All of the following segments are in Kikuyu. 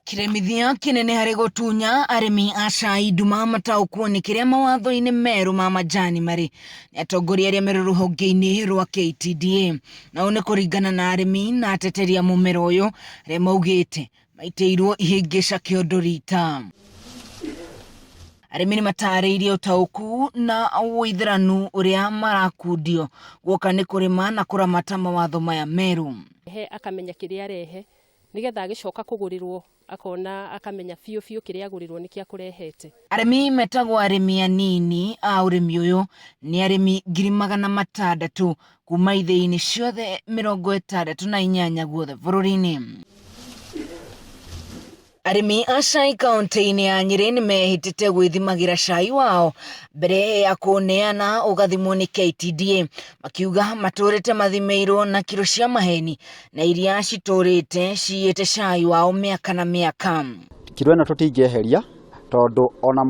Kĩremithia kĩnene harĩ gũtunya arĩmi a cai nduma mataũkwo nĩ kĩrĩa mawatho-inĩ merũ ma majani marĩ nĩ atongoria arĩa marĩ rũhonge-inĩ rwa KTDA. Na ũũ nĩ kũringana na arĩmi na ateteri a mũmera ũyũ arĩa maugĩte maitĩirwo ihĩngĩca kĩondo rita. Arĩmi nĩ matarĩirie ũtaũku na ũithĩranu ũrĩa marakundio guoka nĩ kũrĩma na kũramata mawatho maya merũ. He akamenya kĩrĩa arehe nĩgetha agĩcoka kũgũrĩrwo akona akamenya biũ biũ kĩrĩa agũrĩrwo nĩkĩo akũrehete. Arĩmi metagwo arĩmi anini a ũrĩmi ũyũ nĩ arĩmi 600,000 kuma ithĩi-inĩ ciothe 68 guothe bũrũri-inĩ. Arĩmi a cai kaũntĩ-inĩ ya Nyĩrĩ nĩ mehĩtĩte gwĩthimagĩra cai wao mbere ya kũũneana ũgathimwo nĩ KTDA, makiuga matũrĩte mathimĩirwo na kiro cia maheni na iria citũrĩte ciyĩte cai wao mĩaka na mĩaka. Kiro ĩno tũtingĩeheria tondũ ona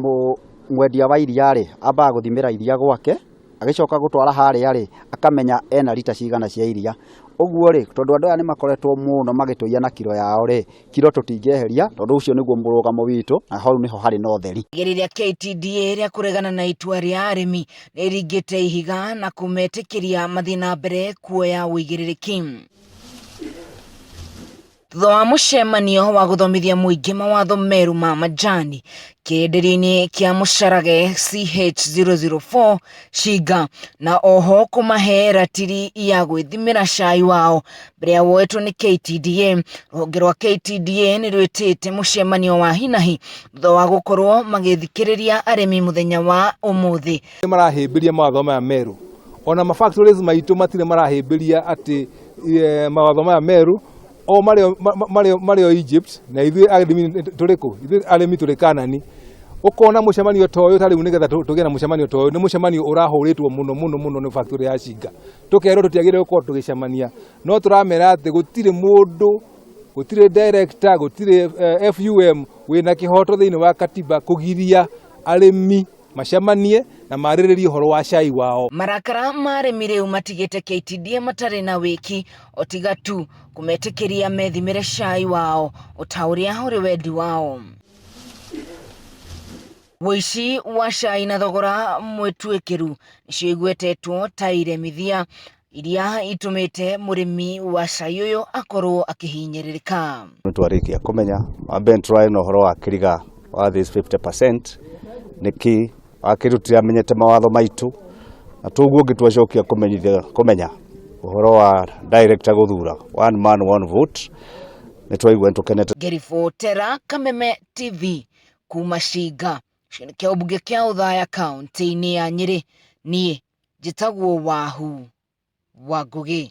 mwendia wa iria rĩ, ambaga gũthimĩra iria gwake, agĩcoka gũtwara harĩa rĩ, akamenya ena rita cigana cia iria. Ũguo rĩ, tondũ andũ aya nĩ makoretwo mũno magĩtũiya na kiro yao rĩ, kiro tũtingĩeheria tondũ ũcio nĩguo mũrũgamo witũ na hau nĩho harĩ na ũtheri. Igeria rĩa KTDA rĩa kũregana na itua rĩa arĩmi nĩ ringĩte ihiga na kũmetĩkĩria mathiĩ na mbere kuoya ũigĩrĩrĩki. Thutha wa mũcemanio wa gũthomithia mũingĩ mawatho merũ ma majani kĩenderio-inĩ kĩa Mũcarage CH004 Shinga na oho kũmahe ratiri ya gwĩthimĩra cai wao mbere ya woetwo nĩ KTDA. Rũhonge rwa KTDA nĩ rwĩtĩte mũcemanio wa hinahi thutha wa gũkorwo magĩthikĩrĩria arĩmi mũthenya wa ũmũthĩ. Nĩ marahĩmbĩria mawatho maya merũ ona ma factories maitũ matirĩ marahĩmbĩria atĩ mawatho maya merũ o marĩ o Egypt na ithuĩ arĩmi tũrĩ kũ? Ithuĩ arĩmi tũrĩ Kanani. Ũkona mũcemanio ta ũyũ ta rĩu nĩgetha tũgĩe na mũcemanio ta ũyũ nĩ mũcemanio ũrahũrĩtwo mũno mũno mũno nĩ factory ya Shinga. Tũkerwo tũtiagĩrĩirwo gũkorwo tũgĩcemania no tũramera atĩ gũtirĩ mũndũ, gũtirĩ director, gũtirĩ FUM wĩna kĩhoto thĩinĩ wa katiba kũgiria arĩmi macemanie na marĩrĩrie ũhoro wa cai wao. Marakara ma arĩmi rĩu matigĩte KTDA matarĩ na wĩki o tiga tu kũmetĩkĩria methimĩre cai wao o ta ũrĩa ũrĩ wendi wao. Ũici wa cai na thogora mwĩtuĩkĩru nĩcio igwetetwo ta iremithia iria itũmĩte mũrĩmi wa cai ũyũ akorwo akĩhinyĩrĩrĩka. Nĩtwarĩkia kũmenya wa mbere nĩtũrarĩ na ũhoro wa kĩriga wa this 50% nĩkĩ wa kerĩ tũtiramenyete mawatho maitũ na toguo ũngĩ twacokia kũmenyithia kũmenya ũhoro wa director gũthura one man one vote nĩtwaigua nĩtũkenete. Ngĩribotera Kameme TV kuma Shinga, gĩcigo-inĩ kĩa ũmbunge kĩa Othaya kaũntĩ-inĩ ya Nyĩrĩ, niĩ njĩtagwo Wahu wa Ngũgĩ.